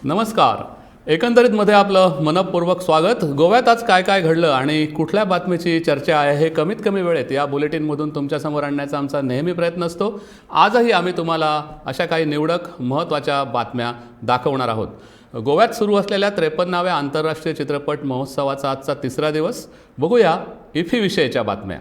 नमस्कार. एकंदरीतमध्ये आपलं मनपूर्वक स्वागत. गोव्यात आज काय काय घडलं आणि कुठल्या बातमीची चर्चा आहे हे कमीत कमी वेळेत या बुलेटिनमधून तुमच्यासमोर आणण्याचा आमचा नेहमी प्रयत्न असतो. आजही आम्ही तुम्हाला अशा काही निवडक महत्त्वाच्या बातम्या दाखवणार आहोत. गोव्यात सुरू असलेल्या 53व्या आंतरराष्ट्रीय चित्रपट महोत्सवाचा आजचा तिसरा दिवस. बघूया इफी विषयीच्या बातम्या.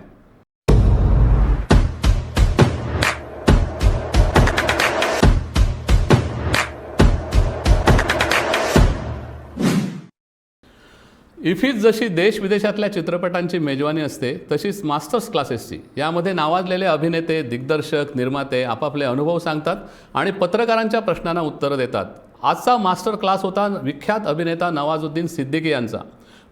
इफीत जशी देश विदेशातल्या चित्रपटांची मेजवानी असते, तशीच मास्टर्स क्लासेसची. यामध्ये नावाजलेले अभिनेते, दिग्दर्शक, निर्माते आपापले अनुभव सांगतात आणि पत्रकारांच्या प्रश्नांना उत्तरं देतात. आजचा मास्टर क्लास होता विख्यात अभिनेता नवाजुद्दीन सिद्दीकी यांचा.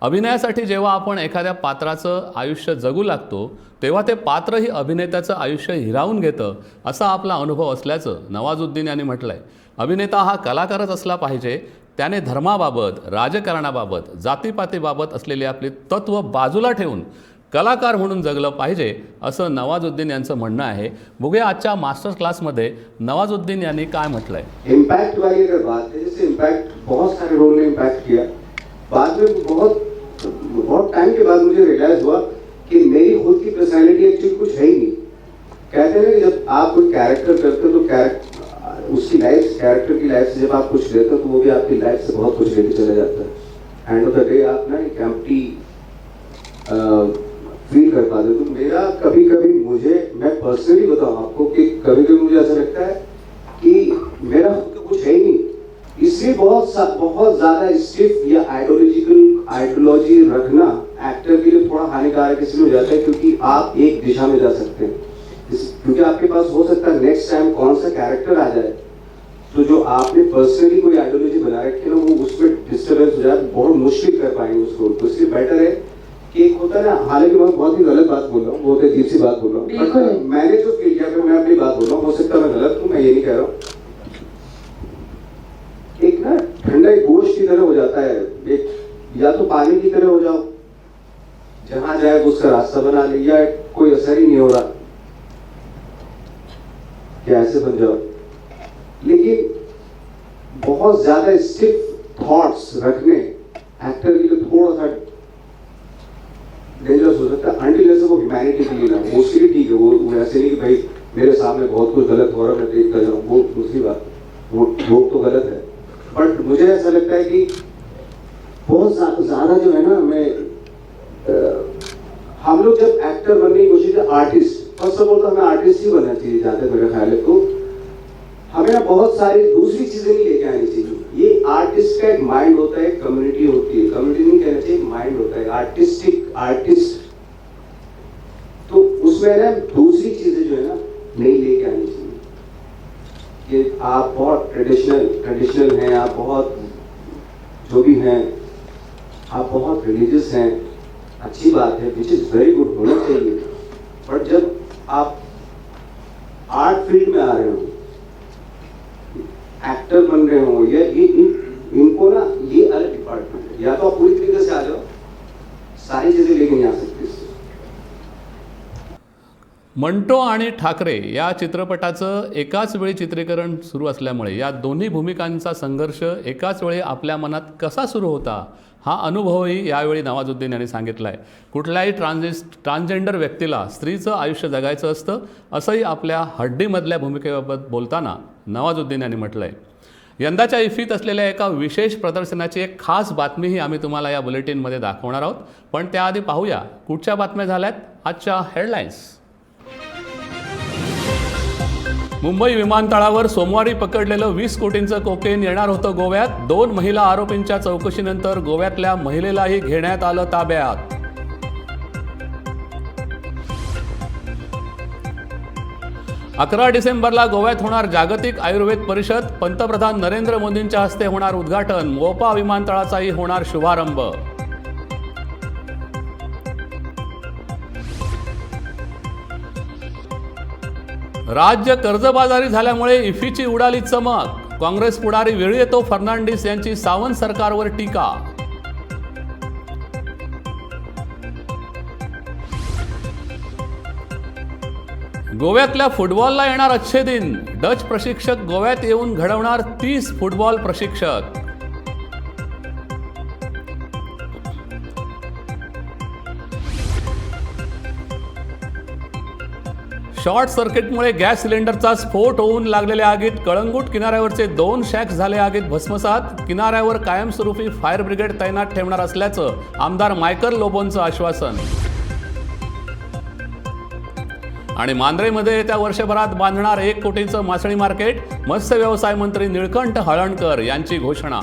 अभिनयासाठी जेव्हा आपण एखाद्या पात्राचं आयुष्य जगू लागतो, तेव्हा ते पात्रही अभिनेत्याचं आयुष्य हिरावून घेतं, असा आपला अनुभव असल्याचं नवाजुद्दीन यांनी म्हटलं आहे. अभिनेता हा कलाकारच असला पाहिजे. त्याने धर्माबाबत, राजकारणाबाबत, जातीपातीबाबत असलेली आपली तत्त्व बाजूला ठेवून कलाकार म्हणून जगलं पाहिजे, असं नवाजुद्दीन यांचं म्हणणं आहे. बघूया आजच्या मास्टर क्लासमध्ये नवाजुद्दीन यांनी काय म्हटलं आहे. इम्पैक्ट वाली अगर बात है, जैसे इम्पैक्ट, बहुत सारे रोल ने इम्पैक्ट किया. बाद में बहुत बहुत टाइम के बाद मुझे रियलाइज हुआ कि मेरी खुद की पर्सनैलिटी एक्चुअली कुछ है ही नहीं. कहते हैं ना कि जब आप कोई कैरेक्टर करते हो तो कैरेक्टर उसकी लाइफ, कैरेक्टर की लाइफ से जब आप कुछ लेते हो तो वो भी आपकी लाइफ से बहुत कुछ लेके चला जाता है. एंड ऑफ the day आप ना एक एम्प्टी फील कर पाते हो. तो मेरा कभी कभी मुझे, मैं पर्सनली बताऊं आपको कि कभी कभी मुझे ऐसा लगता है कि मेरा खुद का कुछ है ही नहीं. इसलिए बहुत ज्यादा स्टिफ या आइडियोलॉजिकल आइडियोलॉजी रखना एक्टर के लिए थोड़ा हानिकारक इसलिए हो जाता है क्योंकि आप एक दिशा में जा सकते हैं. क्योंकि आपके पास हो सकता है नेक्स्ट टाइम कौन सा कैरेक्टर आ जाए, तो जो आपने पर्सनली कोई आइडियोलॉजी बना रखी है ना, वो उसमें डिस्टर्बेंस हो जाए, बहुत मुश्किल कर पाएंगे उस रोल को. इसलिए बेटर है कि एक होता है ना, हालांकि मैं बहुत ही गलत बात बोल रहा हूँ, बहुत अजीब सी बात बोल रहा हूँ, बट मैंने जो फील किया, फिर मैं अपनी बात बोल रहा हूँ. हो सकता है मैं गलत हूँ, मैं ये नहीं कह रहा हूँ. एक ना ठंडा एक गोश्त की तरह हो जाता है. एक या तो पानी की तरह हो जाओ, जहां जाए उसका रास्ता बना ले, या कोई असर ही नहीं हो रहा कि ऐसे बन जाओ. लेकिन बहुत ज्यादा स्टिफ थॉट्स रखने एक्टर के लिए थोड़ा सा डेंजरस हो सकता है, अनटिल जैसे वो ह्यूमैनिटी के लिए ना हो, उसके लिए ठीक है. वो ऐसे नहीं कि भाई, मेरे सामने बहुत कुछ गलत हो रहा है, मैं देखता जाऊँ, वो दूसरी बात. वो तो गलत है. बट मुझे ऐसा लगता है कि बहुत ज़्यादा जो है ना, मैं हम लोग जब एक्टर बनने की कोशिश, आर्टिस्ट, फर्स्ट ऑफ ऑल तो हमें आर्टिस्ट ही बनना चाहिए जाते मेरे ख्याल है. तो हमें ना बहुत सारी दूसरी चीज़ें नहीं लेके आनी चाहिए. ये आर्टिस्ट का एक माइंड होता है, कम्युनिटी होती है, कम्युनिटी नहीं कहना चाहिए, माइंड होता है आर्टिस्टिक आर्टिस्ट. तो उसमें ना दूसरी चीज़ें जो है ना नहीं लेके आनी चाहिए कि आप बहुत ट्रेडिशनल ट्रेडिशनल हैं, आप बहुत जो भी हैं, आप बहुत रिलीजियस हैं. अच्छी बात है, which is very good, होना चाहिए. बट जब आप आर्ट फील्ड में आ रहे हो, एक्टर बन रहे हो, या ये इनको ना ये अलग डिपार्टमेंट है. या तो आप पूरी तरीके से आ जाओ, सारी चीज़ें लेके नहीं आ सकते इससे. मंटो आणि ठाकरे या चित्रपटाचं एकाच वेळी चित्रीकरण सुरू असल्यामुळे या दोन्ही भूमिकांचा संघर्ष एकाच वेळी आपल्या मनात कसा सुरू होता, हा अनुभवही यावेळी नवाजुद्दीन यांनी सांगितला आहे. कुठल्याही ट्रान्सजेंडर व्यक्तीला स्त्रीचं आयुष्य जगायचं असतं, असंही आपल्या हड्डीमधल्या भूमिकेबाबत बोलताना नवाजुद्दीन यांनी म्हटलं आहे. यंदाच्या इफीत असलेल्या एका विशेष प्रदर्शनाची एक खास बातमीही आम्ही तुम्हाला या बुलेटिनमध्ये दाखवणार आहोत. पण त्याआधी पाहूया कुठच्या बातम्या झाल्यात आजच्या हेडलाईन्स. मुंबई विमानतळावर सोमवारी पकडलेलं 20 कोटींचं कोकेन येणार होतं गोव्यात. दोन महिला आरोपींच्या चौकशीनंतर गोव्यातल्या महिलेलाही घेण्यात आलं ताब्यात. 11 डिसेंबरला गोव्यात होणार जागतिक आयुर्वेद परिषद. पंतप्रधान नरेंद्र मोदींच्या हस्ते होणार उद्घाटन. मोपा विमानतळाचाही होणार शुभारंभ. राज्य कर्जबाजारी झाल्यामुळे इफीची उडाली चमक. काँग्रेस पुढारी विरिएतो फर्नांडिस यांची सावंत सरकारवर टीका. गोव्यातल्या फुटबॉलला येणार अच्छे दिन. डच प्रशिक्षक गोव्यात येऊन घडवणार 30 फुटबॉल प्रशिक्षक. शॉर्ट सर्किटमुळे गॅस सिलेंडरचा स्फोट होऊन लागलेल्या आगीत कळंगूट किनाऱ्यावरचे 2 शॅक्स झाले आगीत भस्मसात. किनाऱ्यावर कायमस्वरूपी फायर ब्रिगेड तैनात ठेवणार असल्याचं आमदार मायकल लोबोंचं आश्वासन. आणि मांद्रेमध्ये येत्या वर्षभरात बांधणार 1 कोटीचं मासळी मार्केट, मत्स्य व्यवसाय मंत्री निळकंठ हळणकर यांची घोषणा.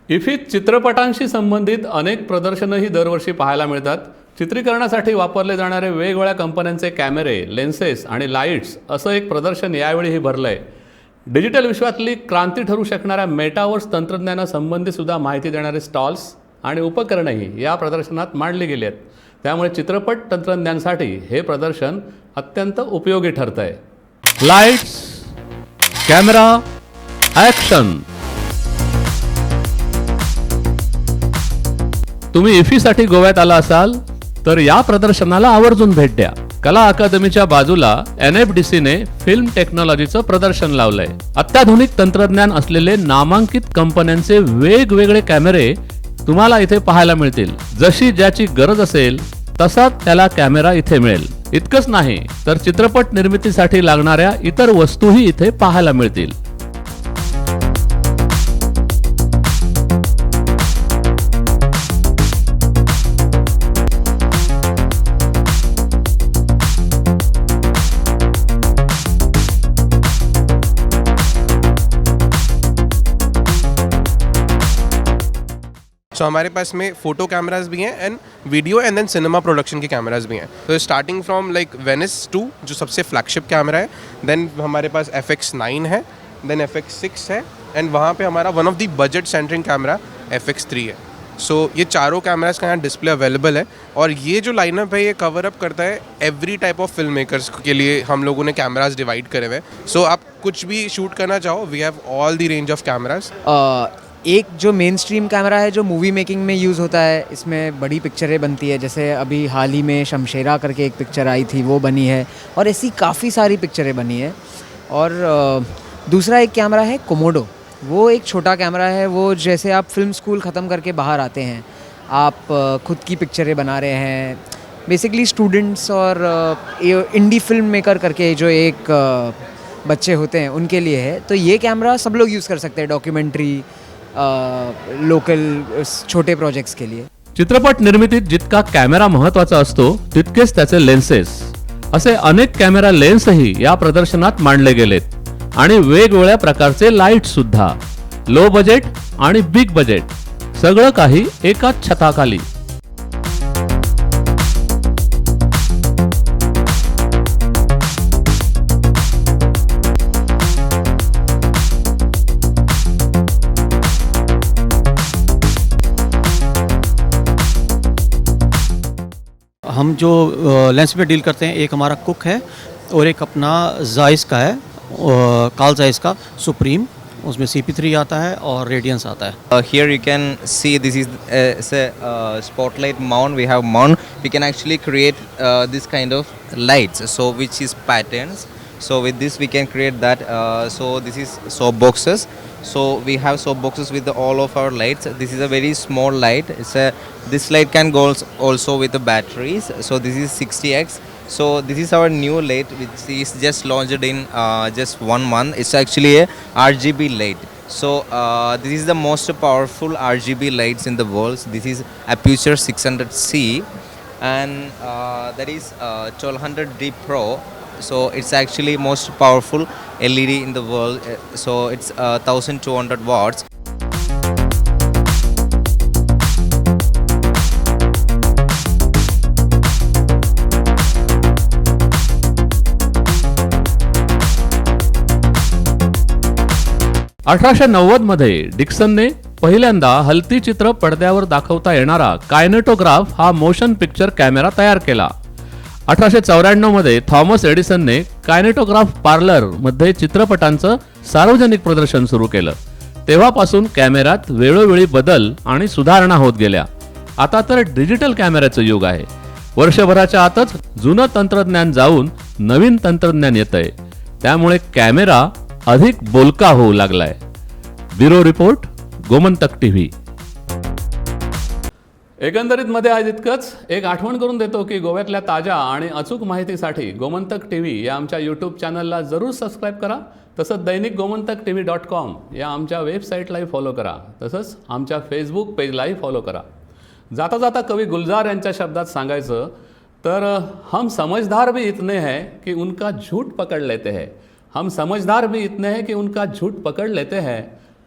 इफीत चित्रपटांशी संबंधित अनेक प्रदर्शनंही दरवर्षी पाहायला मिळतात. चित्रीकरणासाठी वापरले जाणारे वेगवेगळ्या कंपन्यांचे कॅमेरे, लेन्सेस आणि लाईट्स असं एक प्रदर्शन यावेळीही भरलं आहे. डिजिटल विश्वातली क्रांती ठरू शकणाऱ्या मेटावर्स तंत्रज्ञानासंबंधी सुद्धा माहिती देणारे स्टॉल्स आणि उपकरणंही या प्रदर्शनात मांडली गेली आहेत. त्यामुळे चित्रपट तंत्रज्ञानासाठी हे प्रदर्शन अत्यंत उपयोगी ठरतं आहे. Lights, camera, action. तुम्ही इफीसाठी गोव्यात आला असाल तर या प्रदर्शनाला आवर्जून भेट द्या. कला अकादमीच्या बाजूला NFDC ने फिल्म टेक्नॉलॉजीचं प्रदर्शन लावलंय. अत्याधुनिक तंत्रज्ञान असलेले नामांकित कंपन्यांचे वेगवेगळे कॅमेरे तुम्हाला इथे पाहायला मिळतील. जशी ज्याची गरज असेल तसा त्याला कॅमेरा इथे मिळेल. इतकंच नाही तर चित्रपट निर्मितीसाठी लागणाऱ्या इतर वस्तूही इथे पाहायला मिळतील. सो हमारे पास में फ़ोटो कैमरास भी हैं and video and then cinema production K cameras भी हैं. तो स्टार्टिंग फ्रॉम लाइक वेनिस 2 जो सबसे फ्लैगशिप कैमरा है, then हमारे पास FX9 है, then FX6 है एंड वहाँ पे हमारा one of the budget centering camera FX3 है. सो ये चारों कैमरास का यहाँ डिस्प्ले अवेलेबल है और ये जो लाइनअप है ये कवर अप करता है every type of film makers K लिए हम लोगों ने कैमरास डिवाइड करे हुए हैं. सो आप कुछ भी शूट करना चाहो, we have all the range of cameras. एक जो मेन स्ट्रीम कैमरा है जो मूवी मेकिंग में यूज़ होता है, इसमें बड़ी पिक्चरें बनती है. जैसे अभी हाल ही में शमशेरा करके एक पिक्चर आई थी, वो बनी है और ऐसी काफ़ी सारी पिक्चरें बनी है. और दूसरा एक कैमरा है कोमोडो, वो एक छोटा कैमरा है. वो जैसे आप फिल्म स्कूल ख़त्म करके बाहर आते हैं, आप खुद की पिक्चरें बना रहे हैं, बेसिकली स्टूडेंट्स और इंडी फिल्म मेकर करके जो एक बच्चे होते हैं उनके लिए है. तो ये कैमरा सब लोग यूज़ कर सकते हैं डॉक्यूमेंट्री, लोकल छोटे प्रोजेक्ट्स के लिए. चित्रपट निर्मितीत जितका कॅमेरा महत्वाचा असतो तितकेच त्याचे लेन्सेस. असे अनेक कॅमेरा लेन्सही या प्रदर्शनात मांडले गेलेत आणि वेगवेगळ्या प्रकारचे लाईट सुद्धा. लो बजेट आणि बिग बजेट सगळं काही एकाच छताखाली. हम जो लेंस पे डील करते हैं, एक हमारा कुक है और एक अपना जाइस का है, कार्ल जाइस का सुप्रीम, उसमें CP3 आता है और रेडियंस आता है. Here you can see this is it's a spotlight mount. We have mount. We can actually create this kind of lights, so which is patterns. So with this we can create that. So this is soap boxes. So we have soap boxes with all of our lights. This is a very small light. It's a This light can go also with the batteries. So this is 60x. So this is our new light which is just launched in just 1 month. It's actually a RGB light. So this is the most powerful RGB lights in the world. This is Aputure 600C and that is 1200D Pro. So it's actually most powerful LED in the world. So it's 1200 watts. 1890मध्ये डिक्सनने पहिल्यांदा हलती चित्र पडद्यावर दाखवता येणारा कायनेटोग्राफ हा motion picture camera तयार केला. 1894मध्ये Thomas एडिसनने कायनेटोग्राफ पार्लरमध्ये चित्रपटांचं सार्वजनिक प्रदर्शन सुरू केलं. तेव्हापासून कॅमेऱ्यात वेळोवेळी बदल आणि सुधारणा होत गेल्या. आता तर डिजिटल कॅमेऱ्याचं युग आहे. वर्षभराच्या आतच जुनं तंत्रज्ञान जाऊन नवीन तंत्रज्ञान येतंय. त्यामुळे कॅमेरा अधिक बोलका होऊ लागलाय. Bureau report, Gomantak TV. एकंदरीत मध्ये आज इतकंच. एक आठवण करून देतो की गोव्यातल्या ताज्या आणि अचूक माहितीसाठी गोमंतक टी व्ही या आमच्या यूट्यूब चॅनलला जरूर सबस्क्राईब करा. तसंच दैनिक गोमंतक TV.com या आमच्या वेबसाईटलाही फॉलो करा. तसंच आमच्या फेसबुक पेजलाही फॉलो करा. जाता जाता कवी गुलजार यांच्या शब्दात सांगायचं तर, "हम समझदार भी इतने हैं कि उनका झूठ पकड़ लेते हैं. हम समझदार भी इतने हैं कि उनका झूठ पकड़ लेते हैं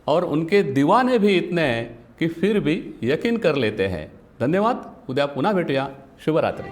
और उनके दीवाने भी इतने हैं कि फिर भी यकीन कर लेते हैं." धन्यवाद. उद्या पुन्हा भेटूया. शुभरात्री.